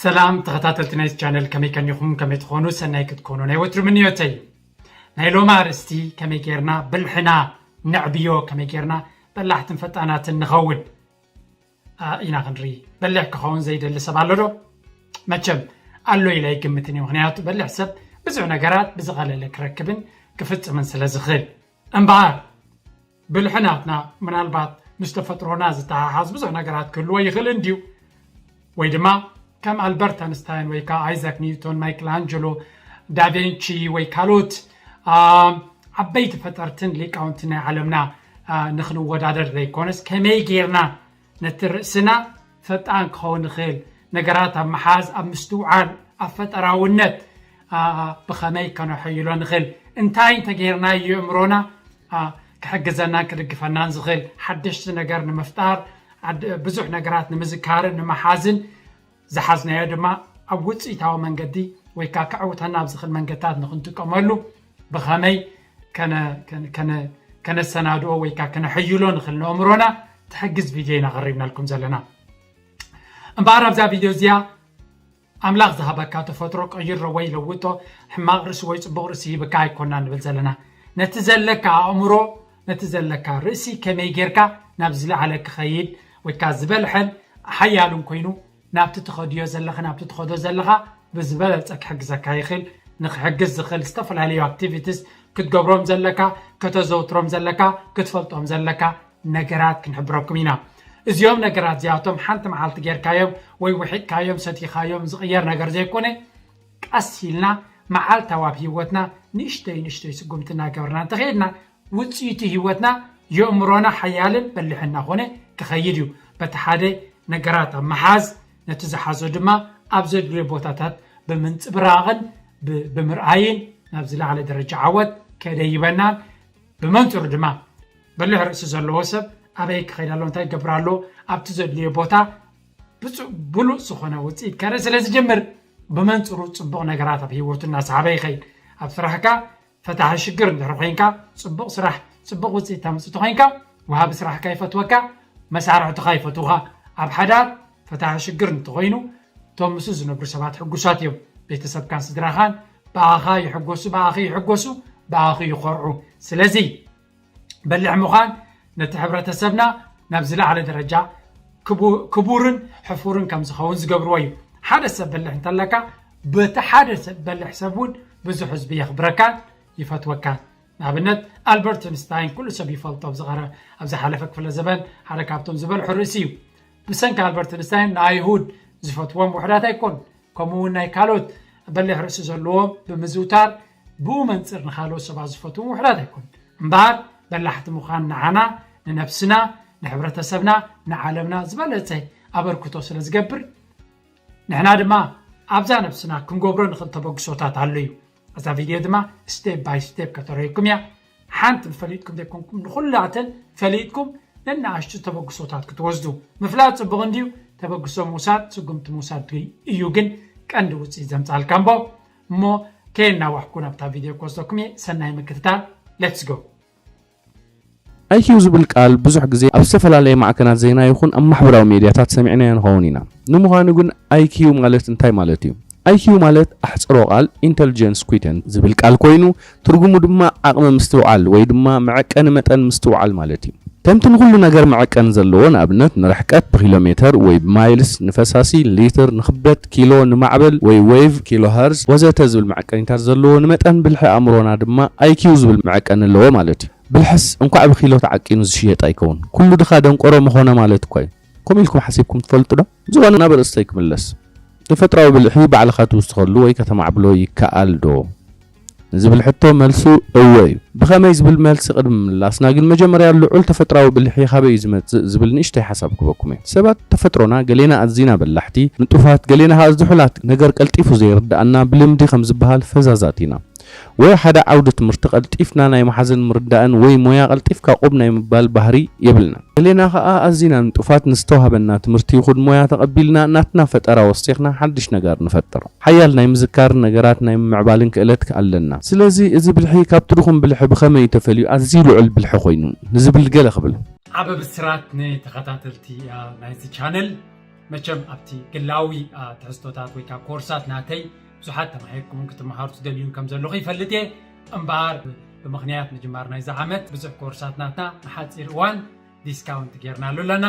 ሰላም ተኸታተልቲ ናይዚ ቻነል፣ ከመይ ከኒኹም? ከመይ ትኾኑ? ሰናይ ክትኮኑ ናይ ወትሩ ምንዮተይ። ናይ ሎማ ኣርእስቲ ከመይ ጌርና ብልሕና ነዕብዮ፣ ከመይ ጌርና በላሕትን ፈጣናትን ንኸውን፣ ኣ፣ ኢና ክንርኢ። በሊሕ ክኸውን ዘይደሊ ሰብ ኣሎ ዶ? መቸም ኣሎ ኢለ ኣይግምትን እዩ። ምኽንያቱ በሊሕ ሰብ ብዙሕ ነገራት ብዝቐለለ ክረክብን ክፍጽምን ስለ ዝኽእል። እምበኣር ብልሒ ናትና ምናልባት ምስ ተፈጥሮና ዝተሓሓዝ ብዙሕ ነገራት ክህልዎ ይኽእል እንድዩ። ወይ ድማ ከም ኣልበርት ኣንስታይን ወይ ከዓ ኣይዛክ ኒውቶን፣ ማይክል ኣንጀሎ፣ ዳቬንቺ ወይ ካልኦት፣ ኣ፣ ዓበይቲ ፈጠርትን ሊቃውንትን ናይ ዓለምና፣ ኣ፣ ንኽንወዳደር ዘይኮነስ ከመይ ጌርና ነቲ ርእስና ፈጣን ክኸውን ንኽእል፣ ነገራት ኣብ ምሓዝ፣ ኣብ ምስትውዓል፣ ኣብ ፈጠራውነት፣ ኣ፣ ብኸመይ ከነሐይሎ ንኽእል፣ እንታይ እንተጌርና እዩ ኣእምሮና፣ ኣ፣ ክሕግዘናን ክድግፈናን ዝኽእል፣ ሓደሽቲ ነገር ንምፍጣር፣ ኣድ-፣ ብዙሕ ነገራት ንምዝካርን ንምሓዝን፣ ዝሓዝናዮ ድማ ኣብ ውፅኢታዊ መንገዲ ወይ ከዓ ከዕውተና ኣብ ዝኽእል መንገድታት ንኽንጥቀመሉ ብኸመይ ከነ-፣ ከነ-፣ ከነ-፣ ከነሰናድኦ ወይ ከዓ ከነሐይሎ ንኽእል ንኣእምሮና ትሕግዝ ቪድዮ ኢና ቐሪብናልኩም ዘለና። እምበኣር ኣብዛ ቪድዮ እዚኣ ኣምላኽ ዝሃበካ ተፈጥሮ ቀይሮ ወይ ለውጦ፣ ሕማቕ ርእሲ ወይ ጽቡቕ ርእሲ ሂብካ ኣይኮና ንብል ዘለና። ነቲ ዘለካ ኣእምሮ፣ ነቲ ዘለካ ርእሲ ከመይ ጌርካ ናብ ዝለዓለ ክኸይድ ወይ ከዓ ዝበልሐን ሓያልን ኮይኑ ናብቲ ትኸድዮ ዘለኻ፣ ናብቲ ትኸዶ ዘለኻ ብዝበለጸ ክሕግዘካ ይኽእል። ንክሕግዝ ዝኽእል ዝተፈላለዩ ኣክቲቪቲስ ክትገብሮም ዘለካ፣ ከተዘውትሮም ዘለካ፣ ክትፈልጦም ዘለካ ነገራት ክንሕብረኩም ኢና። እዚኦም ነገራት እዚኣቶም ሓንቲ መዓልቲ ጌርካዮም ወይ ውሒጥካዮም፣ ሰቲኻዮም ዝቕየር ነገር ዘይኮነ፣ ቀስ ኢልና መዓልታዊ ኣብ ህይወትና ንእሽተይ ንእሽተይ ስጉምቲ እናገበርና እንተኸይድና፣ ውፅኢቱ ህይወትና የእምሮና ሓያልን በሊሕን እናኾነ ክኸይድ እዩ። በቲ ሓደ ነገራት ኣብ ምሓዝ፣ ነቲ ዝሓዞ ድማ ኣብ ዘድልዮ ቦታታት ብምንፅብራቕን ብ-፣ ብምርኣይን ናብ ዝለዓለ ደረጃ ዓወት ከደይበናን፣ ብመንፅሩ ድማ በሊሕ ርእሲ ዘለዎ ሰብ ኣበይ ክኸይድ ኣሎ፣ እንታይ ክገብር ኣሎ፣ ኣብቲ ዘድልዮ ቦታ ብፁ-፣ ብሉፅ ዝኾነ ውፅኢት ከርኢ ስለ ዝጅምር፣ ብመንፅሩ ፅቡቕ ነገራት ኣብ ህይወቱ እናሰሓበ ይኸይድ። ኣብ ስራሕካ ፈታሒ ሽግር እንድሕር ኮይንካ፣ ጽቡቕ ስራሕ፣ ጽቡቕ ውጽኢት ተምጽእ ተኾይንካ፣ ወሃቢ ስራሕካ ይፈትወካ፣ መሳርሕትኻ ይፈትውኻ። ኣብ ሓዳር ፈታሒ ሽግር እንተኾይኑ፣ እቶም ምስኡ ዝነብሩ ሰባት ሕጉሳት እዮም። ቤተሰብካን ስድራኻን ብኣኻ ይሕጎሱ፣ ብኣኺ ይሕጎሱ፣ ብኣኺ ይኾርዑ። ስለዚ በሊሕ ምዃን ነቲ ሕብረተሰብና ናብ ዝለዓለ ደረጃ ክቡ-፣ ክቡርን ሕፉርን ከም ዝኸውን ዝገብርዎ እዩ። ሓደ ሰብ በሊሕ እንተለካ፣ በቲ ሓደ ሰብ በሊሕ ሰብ እውን ብዙሕ ህዝቢ የኽብረካን ይፈትወካን። ንኣብነት ኣልበርት እንስታይን ኩሉ ሰብ ይፈልጦ፣ ኣብ ዝቐረ-፣ ኣብ ዝሓለፈ ክፍለ ዘበን ሓደ ካብቶም ዝበልሑ ርእሲ እዩ። ብሰንኪ ኣልበርት እንስታይን ንኣይሁድ ዝፈትዎም ውሑዳት ኣይኮኑን። ከምኡ እውን ናይ ካልኦት በሊሕ ርእሲ ዘለዎም ብምዝውታር ብኡ መንፅር ንኻልኦት ሰባት ዝፈትዎም ውሑዳት ኣይኮኑን። እምበኣር በላሕቲ ምዃን ንዓና፣ ንነብስና፣ ንሕብረተሰብና፣ ንዓለምና ዝበለፀ ኣበርክቶ ስለ ዝገብር፣ ንሕና ድማ ኣብዛ ነብስና ክንገብሮ ንኽእል ተበግሶታት ኣሎ እዩ። እዛ ቪድዮ ድማ ስቴፕ ባይ ስቴፕ ከተረየኩም እያ። ሓንቲ ፈሊጥኩም ዘይኮንኩም ንኹላተን ፈሊጥኩም ነናኣሽቱ ተበግሶታት ክትወስዱ ምፍላጥ ጽቡቕ እንድዩ። ተበግሶ ምውሳድ ስጉምቲ ምውሳድ እዩ፣ ግን ቀንዲ ውጽኢት ዘምጻልካ እምቦ። እሞ ከየናዋሕኩ ናብታ ቪድዮ ክወስደኩም እየ። ሰናይ ምክትታል። ሌትስ ጎ። ኣይኪው ዝብል ቃል ብዙሕ ግዜ ኣብ ዝተፈላለየ ማዕከናት ዜና ይኹን ኣብ ማሕበራዊ ሜድያታት ሰሚዕናዮ ንኸውን ኢና። ንምዃኑ ግን ኣይኪው ማለት እንታይ ማለት እዩ? ኣይኪው ማለት ኣሕጽሮ ቃል ኢንተልጀንስ ኩይተንት ዝብል ቃል ኮይኑ፣ ትርጉሙ ድማ ዓቕሚ ምስትውዓል ወይ ድማ መዐቀኒ መጠን ምስትውዓል ማለት እዩ። ከምቲ ንኹሉ ነገር መዐቀኒ ዘለዎ፣ ንኣብነት ንርሕቀት ብኪሎ ሜተር ወይ ብማይልስ፣ ንፈሳሲ ሊትር፣ ንኽብደት ኪሎ፣ ንማዕበል ወይ ዌቭ፣ ኪሎ ሀርዝ ወዘተ ዝብል መዐቀኒታት ዘለዎ፣ ንመጠን ብልሒ ኣእምሮና ድማ ኣይኪው ዝብል መዐቀኒ ኣለዎ ማለት እዩ። ብልሕስ እንኳዕ ብኪሎ ተዓቂኑ ዝሽየጥ ኣይከውን። ኩሉ ድኻ ደንቆሮ ምኾነ ማለት እኳ እዩ። ከምኡ ኢልኩም ሓሲብኩም ትፈልጡ ዶ? ዝኾነ ናብ ኣርእስተይ ክምለስ። ተፈጥራዊ ብልሒ ባዕልኻ ትውስኸሉ ወይ ከተማዕብሎ ይከኣል ዶ? ንዝብል ሕቶ መልሱ እወ እዩ። ብኸመይ ዝብል መልሲ ቅድሚ ምላስና ግን መጀመርያ ልዑል ተፈጥራዊ ብልሒ ካበይ እዩ ዝመጽእ ዝብል ንእሽተይ ሓሳብ ክበኩም እየ። ሰባት ተፈጥሮና ገሌና ኣዚና በላሕቲ፣ ንጡፋት፣ ገሌና ከኣ ዝሑላት፣ ነገር ቀልጢፉ ዘይርድኣና ብልምዲ ከም ዝበሃል ፈዛዛት ኢና። ወይ ሓደ ዓውዲ ትምህርቲ ቀልጢፍና ናይ መሓዝን ምርዳእን ወይ ሞያ ቀልጢፍካ ቁብ ናይ ምባል ባህሪ የብልና። ገሌና ከኣ ኣዚና ንጡፋት ንዝተዋህበና ትምህርቲ ይኹን ሞያ ተቐቢልና ናትና ፈጠራ ወሲኽና ሓድሽ ነገር ንፈጥር። ሓያል ናይ ምዝካርን ነገራት ናይ ምምዕባልን ክእለት ኣለና። ስለዚ እዚ ብልሒ ካብቲ ድኹም ብልሒ ብኸመይ እዩ ተፈልዩ ኣዝዩ ልዑል ብልሒ ኮይኑ ንዝብል ገለ ክብል። ዓቢ ብስራት ንተኸታተልቲ ናይዚ ቻነል። መቸም ኣብቲ ግላዊ ትሕዝቶታት ወይ ከዓ ኮርሳት ናተይ ብዙሓት ተማሂርኩም ክትመሃሩ ትደልዩን ከም ዘለኹ ይፈልጥ እየ። እምበኣር ብምኽንያት ምጅማር ናይዚ ዓመት ብዙሕ ኮርሳት ናትና ንሓፂር እዋን ዲስካውንት ጌርናሉ ኣለና።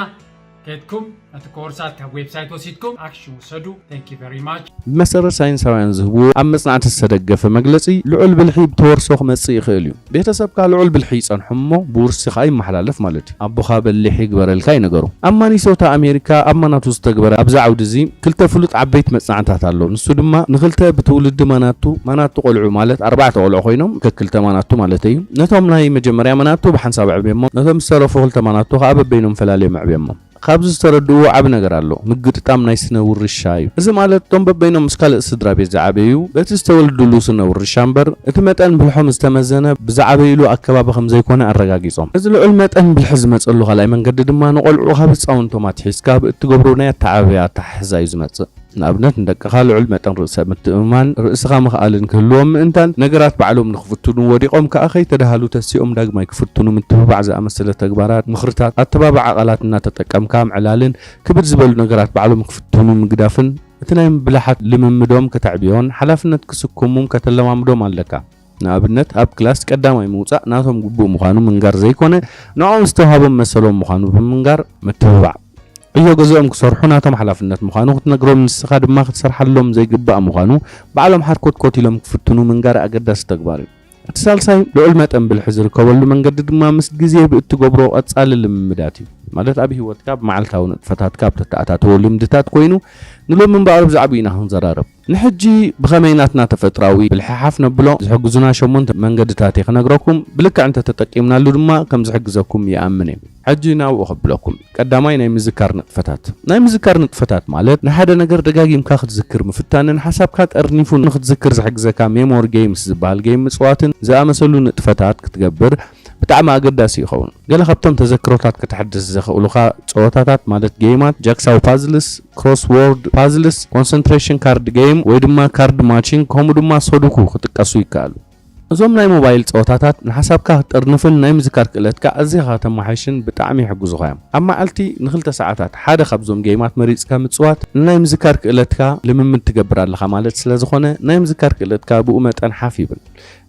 ከድኩም ነቲ ኮርሳት ካብ ዌብሳይት ወሲድኩም ኣክሽን ውሰዱ። Thank you very much። ብመሰረት ሳይንሳውያን ዝህብዎ ኣብ መጽናዕቲ ዝተደገፈ መግለጺ ልዑል ብልሒ ብተወርሶ ክመጽእ ይኽእል እዩ። ቤተሰብካ ልዑል ብልሒ ይጸንሖ እሞ ብውርሲ ከኣ ይመሓላለፍ ማለት እዩ። ኣቦኻ በሊሕ ይግበረልካ ይነገሩ። ኣብ ማኒሶታ ኣሜሪካ ኣብ ማናቱ ዝተግበረ ኣብዚ ዓውዲ እዚ ክልተ ፍሉጥ ዓበይቲ መጽናዕታት ኣሎ። ንሱ ድማ ንክልተ ብትውልዲ ማናቱ ማናቱ ቆልዑ ማለት ኣርባዕተ ቆልዑ ኮይኖም ከክልተ ማናቱ ማለት እዩ። ነቶም ናይ መጀመርያ ማናቱ ብሓንሳብ ኣዕብዮሞ ነቶም ዝተረፉ ክልተ ማናቱ ከኣ በበይኖም ፈላልዮም ኣዕብዮሞ። ካብዚ ዝተረድእዎ ዓቢ ነገር ኣሎ። ምግጥጣም ናይ ስነ ውርሻ እዩ። እዚ ማለት እቶም በበይኖም ምስ ካልእ ስድራ ቤት ዝዓበዩ በቲ ዝተወልድሉ ስነ ውርሻ እምበር እቲ መጠን ብልሖም ዝተመዘነ ብዝዓበይሉ ኣከባቢ ከም ዘይኮነ ኣረጋጊጾም። እዚ ልዑል መጠን ብልሒ ዝመጸሉ ካልኣይ መንገዲ ድማ ንቆልዑ ካብ ህጻውንቶም ኣትሒዝካ ኣብ እትገብሮ ናይ ኣተዓባብያ ኣተሓሕዛ እዩ ዝመጽእ። ንኣብነት ንደቅኻ ልዑል መጠን ርእሰ ምትእምማን ርእስኻ ምኽኣልን ክህልዎም ምእንታን ነገራት ባዕሎም ንክፍትኑ ወዲቖም ከኣ ከይተደሃሉ ተሲኦም ዳግማይ ክፍትኑ ምትብባዕ ዝኣመሰለ ተግባራት ምኽርታት ኣተባብዓ ቃላት እናተጠቀምካ ምዕላልን ክብድ ዝበሉ ነገራት ባዕሎም ክፍትኑ ምግዳፍን እቲ ናይ ምብላሓት ልምምዶም ከተዕብዮን ሓላፍነት ክስከሙም ከተለማምዶም ኣለካ። ንኣብነት ኣብ ክላስ ቀዳማይ ምውጻእ ናቶም ግቡእ ምዃኑ ምንጋር ዘይኮነ ንዕኦም ዝተውሃቦም መሰሎም ምዃኑ ብምንጋር ምትብባዕ። ዕዮ ገዝኦም ክሰርሑ ናቶም ሓላፍነት ምዃኑ ክትነግሮም ንስኻ ድማ ክትሰርሓሎም ዘይግባእ ምዃኑ ባዕሎም ሓርኮትኮት ኢሎም ክፍትኑ ምንጋር ኣገዳሲ ተግባር እዩ። እቲ ሳልሳይ ልዑል መጠን ብልሒ ዝርከበሉ መንገዲ ድማ ምስ ግዜ ብእትገብሮ ቀጻሊ ልምምዳት እዩ። ማለት ኣብ ህይወትካ ብመዓልታዊ ንጥፈታትካ ብተተኣታተዎ ልምድታት ኮይኑ ንሎሚ እምበኣር ብዛዕባኡ ኢና ክንዘራረብ። ንሕጂ ብኸመይ ናትና ተፈጥራዊ ብልሒ ሓፍ ነብሎ ዝሕግዙና ሸሞንተ መንገድታት እየ ክነግረኩም። ብልክዕ እንተተጠቂምናሉ ድማ ከም ዝሕግዘኩም ይኣምን እየ። ሕጂ ናብኡ ከብለኩም። ቀዳማይ ናይ ምዝካር ንጥፈታት። ናይ ምዝካር ንጥፈታት ማለት ንሓደ ነገር ደጋጊምካ ክትዝክር ምፍታንን ሓሳብካ ጠርኒፉ ንክትዝክር ዝሕግዘካ ሜሞሪ ጌምስ ዝበሃል ጌም ምጽዋትን ዝኣመሰሉ ንጥፈታት ክትገብር ብጣዕሚ ኣገዳሲ ይኸውን። ገለ ካብቶም ተዘክሮታት ከተሕድስ ዘኽእሉኻ ጸወታታት ማለት ጌማት ጃክሳው ፓዝልስ፣ ክሮስዎርድ ፓዝልስ፣ ኮንሰንትሬሽን ካርድ ጌም ወይ ድማ ካርድ ማቺንግ ከምኡ ድማ ሶዱኩ ክጥቀሱ ይከኣሉ። እዞም ናይ ሞባይል ጸወታታት ንሓሳብካ ክትጥርንፍን ናይ ምዝካር ክእለትካ ኣዚኻ ከተመሓይሽን ብጣዕሚ ይሕግዙኻ እዮም። ኣብ መዓልቲ ንክልተ ሰዓታት ሓደ ካብዞም ጌማት መሪጽካ ምጽዋት ንናይ ምዝካር ክእለትካ ልምምድ ትገብር ኣለኻ ማለት ስለ ዝኾነ ናይ ምዝካር ክእለትካ ብኡ መጠን ሓፍ ይብል።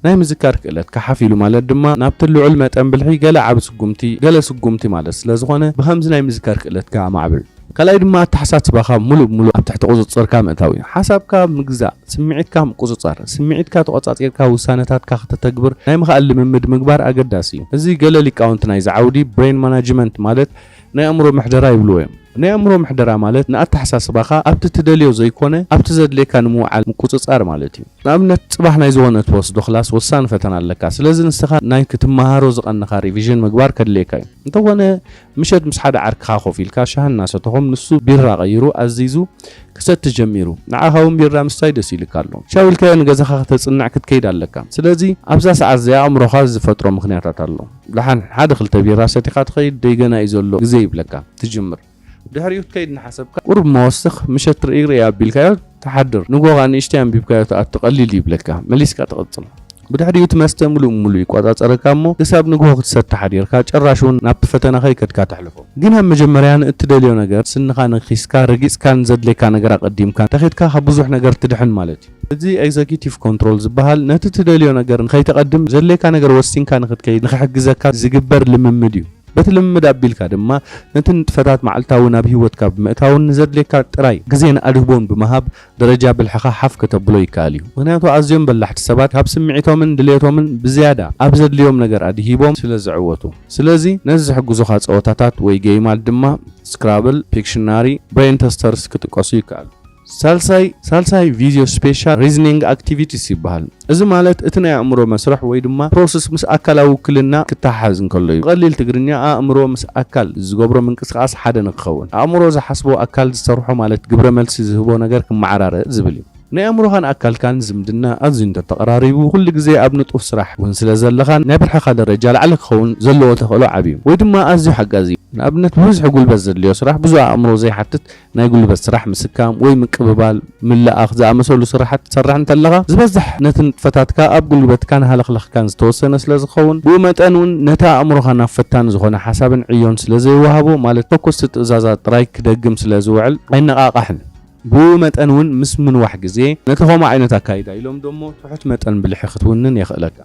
ናይ ምዝካር ክእለትካ ሓፍ ኢሉ ማለት ድማ ናብቲ ልዑል መጠን ብልሒ ገለ ዓቢ ስጉምቲ ገለ ስጉምቲ ማለት ስለ ዝኾነ ብኸምዚ ናይ ምዝካር ክእለትካ ኣማዕብል። ካልኣይ ድማ ኣተሓሳስባኻ ሙሉእ ብሙሉእ ኣብ ትሕቲ ቁጽጽርካ ምእታው እዩ። ሓሳብካ ምግዛእ፣ ስምዒትካ ምቁጽጻር፣ ስምዒትካ ተቆጻጺርካ ውሳነታትካ ከተተግብር ናይ ምኽኣል ልምምድ ምግባር ኣገዳሲ እዩ። እዚ ገለ ሊቃውንቲ ናይዚ ዓውዲ ብሬን ማናጅመንት ማለት ናይ ኣእምሮ ምሕደራ ይብልዎ እዮም። ናይ ኣእምሮ ምሕደራ ማለት ንኣተሓሳስባኻ ኣብቲ ትደልዮ ዘይኮነ ኣብቲ ዘድልየካ ንምውዓል ምቁጽጻር ማለት እዩ። ንኣብነት ጽባሕ ናይ ዝኾነ ትወስዶ ክላስ ወሳኒ ፈተና ኣለካ። ስለዚ ንስኻ ናይ ክትመሃሮ ዝቐነኻ ሪቪዥን ምግባር ከድልየካ እዩ። እንተኾነ ምሸት ምስ ሓደ ዓርክኻ ኮፍ ኢልካ ሻሂ እናሰተኹም ንሱ ቢራ ቀይሩ ኣዚዙ ክሰቲ ጀሚሩ። ንዓኻ እውን ቢራ ምስታይ ደስ ኢልካ ኣሎ። ቻው ኢልካዮ ንገዛኻ ከተጽንዕ ክትከይድ ኣለካ። ስለዚ ኣብዛ ሰዓት እዚኣ ኣእምሮኻ ዝፈጥሮ ምኽንያታት ኣሎ። ደሓን ሓደ ክልተ ቢራ ሰቲኻ ትኸይድ ደይ ገና እዩ ዘሎ ግዜ ይብለካ። ትጅምር። ድሕሪኡ ክትከይድ እናሓሰብካ ቁሩብ መወስኽ ምሸት ርኢ ርኢ ኣቢልካዮ ትሓድር። ንጎኻ ንእሽተይ ኣንቢብካዮ ትኣቱ ቀሊል ይብለካ። መሊስካ ትቕጽል። ብድሕሪኡ እቲ መስተ ምሉእ ብምሉእ ይቆጻጸረካ እሞ ክሳብ ንግሆ ክትሰቲ ሓዲርካ ጭራሽ እውን ናብቲ ፈተና ከይከድካ ተሕልፎ። ግን ኣብ መጀመርያ ንእትደልዮ ነገር ስንኻ ነኺስካ ረጊጽካ ንዘድልየካ ነገር ኣቐዲምካ እንተኺድካ ካብ ብዙሕ ነገር ትድሕን ማለት እዩ። እዚ ኤግዘኪቲቭ ኮንትሮል ዝበሃል ነቲ ትደልዮ ነገር ንኸይተቐድም ዘድልየካ ነገር ወሲንካ ንኽትከይድ ንኽሕግዘካ ዝግበር ልምምድ እዩ። በቲ ልምምድ ኣቢልካ ድማ ነቲ ንጥፈታት መዓልታዊ ናብ ህይወትካ ብምእታውን ንዘድልየካ ጥራይ ግዜን ኣድህቦን ብምሃብ ደረጃ ብልሕኻ ሓፍ ከተብሎ ይከኣል እዩ። ምኽንያቱ ኣዝዮም በላሕቲ ሰባት ካብ ስምዒቶምን ድልየቶምን ብዝያዳ ኣብ ዘድልዮም ነገር ኣድሂቦም ስለ ዝዕወቱ። ስለዚ ነዚ ዝሕግዙኻ ጸወታታት ወይ ጌይማት ድማ ስክራብል፣ ፒክሽናሪ፣ ብሬን ተስተርስ ክጥቀሱ ይከኣሉ። ሳልሳይ ሳልሳይ ቪዝዮ ስፔሻል ሪዝኒንግ ኣክቲቪቲስ ይበሃል። እዚ ማለት እቲ ናይ ኣእምሮ መስርሕ ወይ ድማ ፕሮሰስ ምስ ኣካላዊ ውክልና ክተሓሓዝ እንከሎ እዩ። ብቐሊል ትግርኛ ኣእምሮ ምስ ኣካል ዝገብሮ ምንቅስቃስ ሓደ ንክኸውን ኣእምሮ ዝሓስቦ ኣካል ዝሰርሖ ማለት ግብረ መልሲ ዝህቦ ነገር ክመዓራረእ ዝብል እዩ። ናይ ኣእምሮኻን ኣካልካን ዝምድና ኣዝዩ እንተተቐራሪቡ፣ ኩሉ ግዜ ኣብ ንጡፍ ስራሕ እውን ስለ ዘለኻን ናይ ብርሕኻ ደረጃ ላዕሊ ክኸውን ዘለዎ ተኽእሎ ዓብዩ ወይ ድማ ኣዝዩ ሓጋዚ እዩ። ንኣብነት፣ ብብዝሒ ጉልበት ዘድልዮ ስራሕ ብዙሕ ኣእምሮ ዘይሓትት ናይ ጉልበት ስራሕ ምስካም ወይ ምቅብባል፣ ምልኣኽ ዝኣመሰሉ ስራሓት ትሰርሕ እንተለኻ፣ ዝበዝሕ ነቲ ንጥፈታትካ ኣብ ጉልበትካን ሃለኽለኽካን ዝተወሰነ ስለ ዝኸውን፣ ብኡ መጠን እውን ነቲ ኣእምሮኻ ናብ ፈታኒ ዝኾነ ሓሳብን ዕዮን ስለ ዘይወሃቦ፣ ማለት ፈኮስቲ ትእዛዛት ጥራይ ክደግም ስለ ዝውዕል ኣይነቓቓሕን። ብኡ መጠን እውን ምስ ምንዋሕ ግዜ ነቲ ከምኡ ዓይነት ኣካይዳ ኢሎም ደሞ ትሑት መጠን ብልሒ ክትውንን የኽእለካ።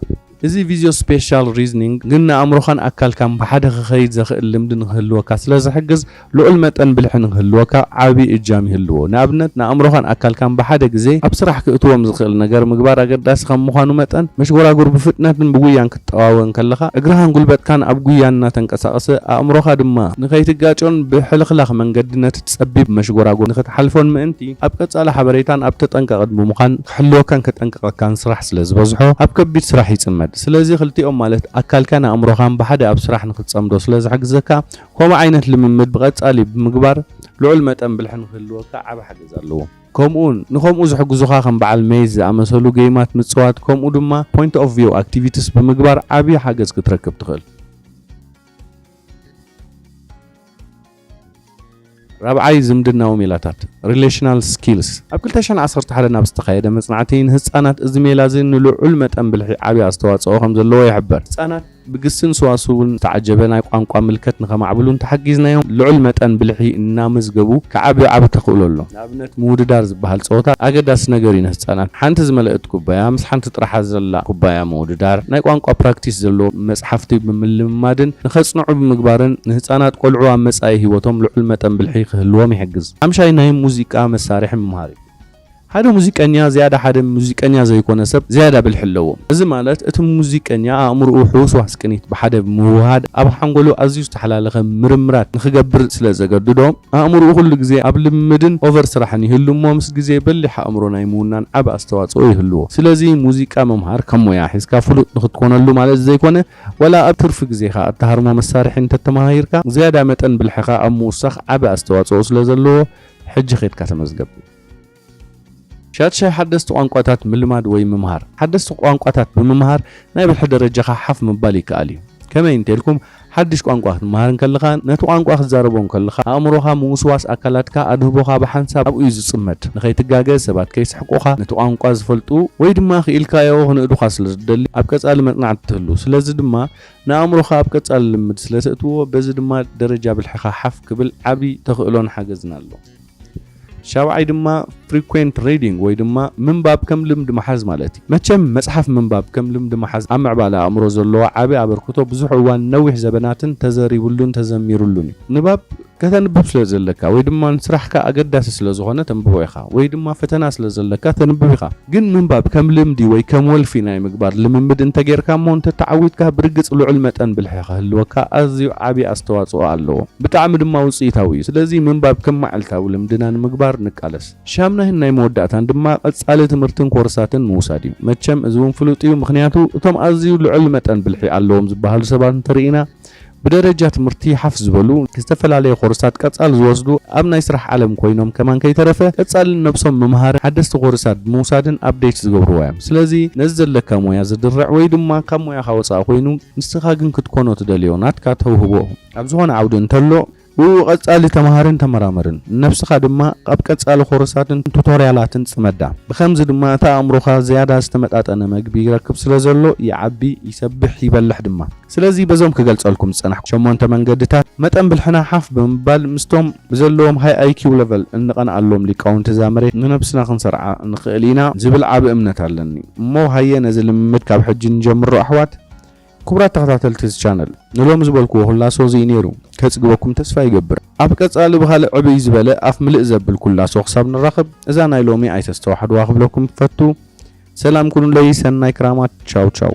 እዚ ቪዚዮ ስፔሻል ሪዝኒንግ ግን ንኣእምሮኻን ኣካልካን ብሓደ ክኸይድ ዘኽእል ልምዲ ንክህልወካ ስለ ዝሕግዝ፣ ልዑል መጠን ብልሒ ንክህልወካ ዓቢ እጃም ይህልዎ። ንኣብነት፣ ንኣእምሮኻን ኣካልካን ብሓደ ግዜ ኣብ ስራሕ ክእትዎም ዝኽእል ነገር ምግባር ኣገዳሲ ከም ምዃኑ መጠን፣ መሽጎራጉር ብፍጥነትን ብጉያን ክትጠዋወ እንከለኻ፣ እግርኻን ጉልበትካን ኣብ ጉያ እናተንቀሳቐሰ፣ ኣእምሮኻ ድማ ንኸይትጋጮን ብሕልኽላኽ መንገዲ ነቲ ጸቢብ መሽጎራጉር ንኽትሓልፎን ምእንቲ፣ ኣብ ቀጻሊ ሓበሬታን ኣብ ተጠንቀቕን ብምዃን ክሕልወካን ከጠንቅቐካን ስራሕ ስለ ዝበዝሖ፣ ኣብ ከቢድ ስራሕ ይጽመድ። ስለዚ ክልቲኦም ማለት ኣካልካን ኣእምሮኻን ብሓደ ኣብ ስራሕ ንኽትጸምዶ ስለ ዝሕግዘካ፣ ከምኡ ዓይነት ልምምድ ብቐጻሊ ብምግባር ልዑል መጠን ብልሒ ንክህልወካ ዓቢ ሓገዝ ኣለዎ። ከምኡውን ንኸምኡ ዝሕግዙኻ ከም በዓል ሜዝ ዝኣመሰሉ ጌይማት ምጽዋት፣ ከምኡ ድማ ፖይንት ኦፍ ቪው ኣክቲቪቲስ ብምግባር ዓቢ ሓገዝ ክትረክብ ትኽእል። ራብዓይ፣ ዝምድናዊ ሜላታት፣ ሪሌሽናል ስኪልስ። ኣብ ክልተ ሽሕን ዓሰርተ ሓደን ኣብ ዝተኻየደ መጽናዕቲ፣ ንህጻናት እዚ ሜላ እዚ ንልዑል መጠን ብልሒ ዓቢ ኣስተዋጽኦ ከም ዘለዎ ይሕበር። ህጻናት ብግስን ስዋስውን ዝተዓጀበ ናይ ቋንቋ ምልከት ንኸማዕብሉን ተሓጊዝናዮም፣ ልዑል መጠን ብልሒ እናመዝገቡ ክዓብዩ ዓቢ ተኽእሎ ኣሎ። ንኣብነት፣ ምውድዳር ዝበሃል ጸወታ ኣገዳሲ ነገር እዩ ንህጻናት። ሓንቲ ዝመልአት ኩባያ ምስ ሓንቲ ጥራሓ ዘላ ኩባያ ምውድዳር፣ ናይ ቋንቋ ፕራክቲስ ዘለዎ መጽሓፍቲ ብምልምማድን ንኸጽንዑ ብምግባርን ንህጻናት ቆልዑ ኣብ መጻኢ ህይወቶም ልዑል መጠን ብልሒ ክህልዎም ይሕግዝ። ሓምሻይ፣ ናይ ሙዚቃ መሳርሒ ምምሃር እዩ። ሓደ ሙዚቀኛ ዝያዳ ሓደ ሙዚቀኛ ዘይኮነ ሰብ ዝያዳ ብልሒ ኣለዎ። እዚ ማለት እቲ ሙዚቀኛ ኣእምሮኡ ሕውስዋስ ቅኒት ብሓደ ብምውሃድ ኣብ ሓንጎሉ ኣዝዩ ዝተሓላለኸ ምርምራት ንኽገብር ስለ ዘገድዶ፣ ኣእምሮኡ ኩሉ ግዜ ኣብ ልምምድን ኦቨር ስራሕን ይህሉ እሞ፣ ምስ ግዜ በሊሕ ኣእምሮ ናይ ምውናን ዓቢ ኣስተዋጽኦ ይህልዎ። ስለዚ ሙዚቃ ምምሃር ከም ሞያ ሒዝካ ፍሉጥ ንኽትኮነሉ ማለት ዘይኮነ፣ ዋላ ኣብ ትርፊ ግዜኻ እትሃርሞ መሳርሒ እንተተመሃሂርካ፣ ዝያዳ መጠን ብልሕኻ ኣብ ምውሳኽ ዓቢ ኣስተዋጽኦ ስለ ዘለዎ፣ ሕጂ ኬድካ ተመዝገብ። ሻድሻይ፣ ሓደስቲ ቋንቋታት ምልማድ ወይ ምምሃር። ሓደስቲ ቋንቋታት ብምምሃር ናይ ብልሒ ደረጃኻ ሓፍ ምባል ይከኣል እዩ። ከመይ እንተልኩም፣ ሓድሽ ቋንቋ ክትመሃር እንከለኻ፣ ነቲ ቋንቋ ክትዛረቦ እንከለኻ፣ ኣእምሮኻ፣ ምውስዋስ ኣካላትካ፣ ኣድህቦኻ ብሓንሳብ ኣብኡ እዩ ዝጽመድ። ንኸይትጋገ፣ ሰባት ከይስሕቁኻ፣ ነቲ ቋንቋ ዝፈልጡ ወይ ድማ ክኢልካዮ ክንእዱኻ ስለ ዝደሊ፣ ኣብ ቀጻሊ መጽናዕቲ ትህሉ። ስለዚ ድማ ንኣእምሮኻ ኣብ ቀጻሊ ልምድ ስለ ተእትዎ፣ በዚ ድማ ደረጃ ብልሕኻ ሓፍ ክብል ዓቢ ተኽእሎን ሓገዝን ኣሎ። ሻብዓይ ድማ ፍሪኩዌንት ሪዲንግ ወይ ድማ ምንባብ ከም ልምዲ ምሓዝ ማለት እዩ። መቸም መጽሓፍ ምንባብ ከም ልምዲ ምሓዝ ኣብ ምዕባለ ኣእምሮ ዘለዎ ዓቢ ኣበርክቶ ብዙሕ እዋን ነዊሕ ዘበናትን ተዘሪቡሉን ተዘሚሩሉን እዩ። ንባብ ከተንብብ ስለ ዘለካ ወይ ድማ ንስራሕካ ኣገዳሲ ስለ ዝኾነ ተንብቦ ኢኻ ወይ ድማ ፈተና ስለ ዘለካ ተንብብ ኢኻ። ግን ምንባብ ከም ልምዲ ወይ ከም ወልፊ ናይ ምግባር ልምምድ እንተጌርካ እሞ እንተተዓዊትካ ብርግጽ ልዑል መጠን ብልሒ ክህልወካ ኣዝዩ ዓቢ ኣስተዋጽኦ ኣለዎ። ብጣዕሚ ድማ ውጽኢታዊ እዩ። ስለዚ ምንባብ ከም መዓልታዊ ልምድና ንምግባር ንቃለስ። ሻምናይን ናይ መወዳእታን ድማ ቀጻሊ ትምህርትን ኮርሳትን ምውሳድ እዩ። መቸም እዚ እውን ፍሉጥ እዩ፣ ምኽንያቱ እቶም ኣዝዩ ልዑል መጠን ብልሒ ኣለዎም ዝበሃሉ ሰባት እንተርኢና፣ ብደረጃ ትምህርቲ ሓፍ ዝበሉ፣ ዝተፈላለየ ኮርሳት ቀጻሊ ዝወስዱ፣ ኣብ ናይ ስራሕ ዓለም ኮይኖም ከማን ከይተረፈ ቀጻሊ ነብሶም ምምሃርን ሓደስቲ ኮርሳት ብምውሳድን ኣፕዴት ዝገብርዋ እዮም። ስለዚ ነዚ ዘለካ ሞያ ዝድርዕ ወይ ድማ ካብ ሞያኻ ወጻኢ ኮይኑ ንስኻ ግን ክትኮኖ ትደልዮ ናትካ ተውህቦ ኣብ ዝኾነ ዓውዲ እንተሎ፣ ብኡ ቀጻሊ ተመሃርን ተመራመርን። ንነብስኻ ድማ ኣብ ቀጻሊ ኮርሳትን ቱቶርያላትን ጽመዳ። ብኸምዚ ድማ እቲ ኣእምሮኻ ዝያዳ ዝተመጣጠነ መግቢ ይረክብ ስለ ዘሎ ይዓቢ፣ ይሰብሕ፣ ይበልሕ ድማ። ስለዚ በዞም ክገልጸልኩም ዝጸናሕኩ ሸሞንተ መንገድታት መጠን ብልሕና ሓፍ ብምባል ምስቶም ብዘለዎም ሃይ ኣይ ኪው ለቨል እንቐንኣሎም ሊቃውንቲ እዛ መሬት ንነብስና ክንሰርዓ ንኽእል ኢና ዝብል ዓቢ እምነት ኣለኒ። እሞ ሃየ ነዚ ልምምድ ካብ ሕጂ ንጀምሮ ኣሕዋት። ክቡራት ተኸታተልቲ እዚ ቻነል፣ ንሎሚ ዝበልክዎ ኩላሶ እዚ እዩ ነይሩ። ከጽግበኩም ተስፋ ይገብር። ኣብ ቀጻሊ ብኻልእ ዕብይ ዝበለ ኣፍ ምልእ ዘብል ኩላሶ ክሳብ ንራኸብ፣ እዛ ናይ ሎሚ ኣይተስተዋሕድዋ ክብለኩም እፈቱ። ሰላም ኩኑለይ፣ ሰናይ ክራማት። ቻው ቻው።